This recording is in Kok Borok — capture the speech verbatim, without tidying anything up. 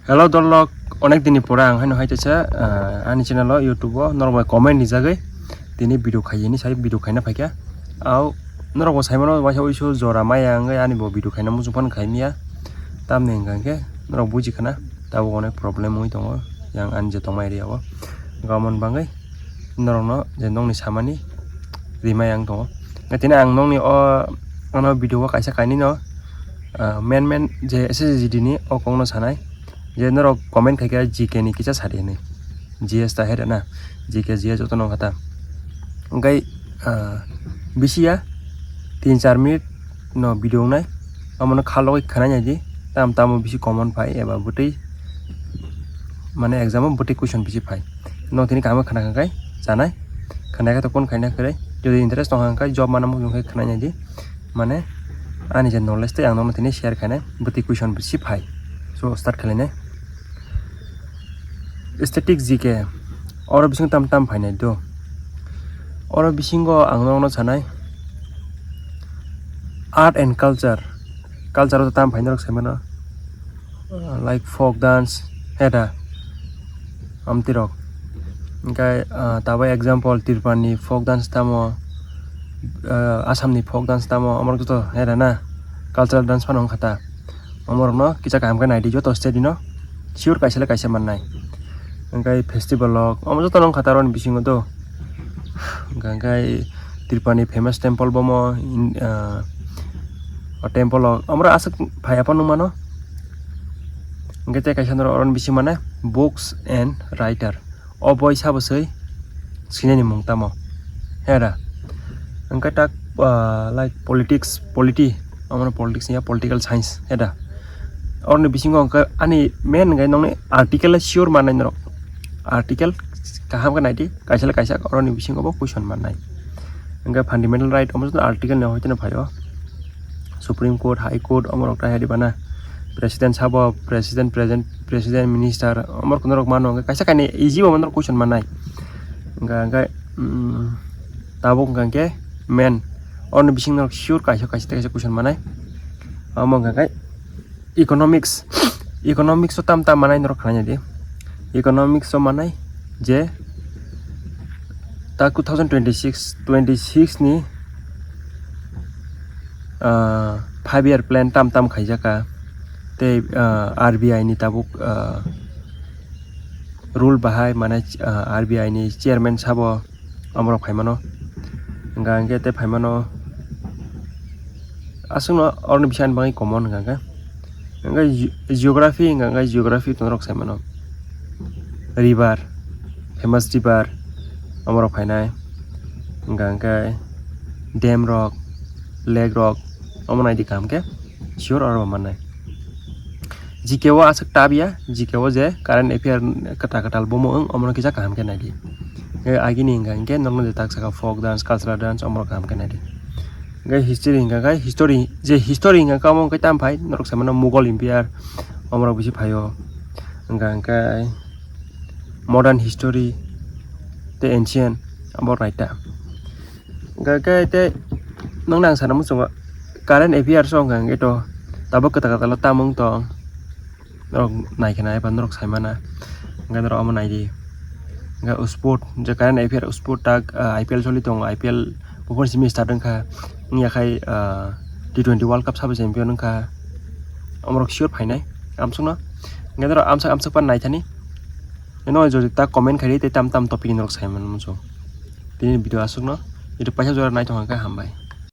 Hello dorlok, onek dini pore ang haino hai teisa, ah, ani channel o YouTube o norok bai comment rijagwi tini video khaiyani sai video khaina phaikha. Au norok bo saimano waisa uisu jora maya wngwi ani bo video khaina muchung phano khaimya. Tamni hwnkha hwnkhe norok buji khana tabuk onek problem wngwi tongo yang ani je tongma area o. Gamon bangwi norokno je nokni samani rimai ang tongo. Tini ang nokni o ano video o kaisa kainwi no, ah, main main je S S G D ni o kokno sanai. Je norok comment khaikha G K ni kisa sadi hinwi. G S ta hai rwna. G K, G S joto nokha ta. Hwnkhe, ah, bisi ya tin char minute no video wngnai. Omono khalogwi khwnai naidi. Tam tamo bisi common phai eba bwtwi mane exam o bwtwi question bisi phai. Nokthini kaham khwna kha khai chanai. Khwnai khe to kon khaina kwrwi. Jodi interest tongkha khai job mana muchung khai khwnai naidi. Mane ani je knowledge tei ang nokno tini share khainai. Bwtwi question bisi phai. So start khlainai. Static G K, oro bisingo tam tam phainai do. Oro bisingo ang nokno sanai, art and culture, culture o tam phainai rok sai mano, ah, like folk dance, heda, amtwi rok. Hwnkhe, ah, tabuk example Tripura ni folk dance tamo, ah, Assam ni folk dance tamo, omorok joto heda na, cultural dance phano wngkha ta. Omorokno kisa kaham khe naidi joto state no sure kaisa le kaisa mannai. Hwnkhe festival rok omo joto no wngkha ta aroni bisingo do. Hwnkhe Tripura ni famous temple bomo, in, ah, o temple rok omorok aswk phai aphano nukmano. Hwnkhe tei kaisa norok aroni bising mane books and writer. O boi sabo se sinani mung tamo? Hera. Hwnkhe tak, ah, like politics, polity, omono politics ya, political science, heda. Oroni bisingo hwnkhe ani main hwnkhe nokni article sure mannai norok. Article kaham khe naidi, kaisa le kaisa oroni bisingo bo question mannai. Hwnkhe fundamental right omo joto article ni hoiteno phaio. Supreme Court, High Court, omorok ta hedi bana. President sabo, President, President, President, Minister, omorok norok mano, hwnkhe kaisa kainwi easy bo norok question mannai. Hwnkha hwnkhe, mm, tabuk hwnkha hwnkhe main, oroni bising norok sure kaisa, kaisa, kaisa question mannai. Omo hwnkha hwnkhe economics, economics o tam tam mannai norok khwlai naidi. Economics o mannai je ta two thousand twenty-six, twenty-six ni, ah, five year plan tam tam khaijaka. Tei, ah, R B I ni tabuk, ah, rule bahai mane, ah, R B I ni chairman sabo omorok phaimano. Hwnkha hwnkhe tei phaimano aswkno oroni bising bagwi common hwnkha hwnkhe. Hwnkhe ge-, geography hwnkha hwnkhe geography norok sai mano. River, famous river, omorok phainai. Hwnkha hwnkhe dam rok, lake rok, omo naidi kaham khe sure oro bo mannai. G K o aswk tough ya, G K o je current affair kwtal kwtal bomo wng, omono kisa kaham khe naidi. Hwnkhe agini hwnkha hwnkhe nokno je tak saka folk dance, cultural dance, omorok kaham khe naidi. Hwnkhe history hwnkha khe history, je history hwnkha khe omo hwnkhe tamo phai, norok sai mano Mughal Empire, omorok bisi phaio. Hwnkha hwnkhe modern history tei ancient, obo naita. Hwnkha khe tei nokno ang sana muchungo current affairs o hwnkha hwnkhe to tabuk kwtal kwtal o tamo wng tong. Norok naikhe nai ba norok saimana. Hwnkhe norok omo naidi. Hwnkhe o sport je current affair o sport tak, ah, I P L choli tongo, I P L buphang simi start wngkha. Wngya khai, ah, T twenty World Cup sabo champion wngkha. Omorok sure phainai amsukno. Hwnkhe norok amsuk amsuk pan naithani. Eno jodi ta comment khaidi tei tam tam topic ni norok sai mano muchung. Tini video aswkno. Video paisa jora naithok hwnkhe hambai.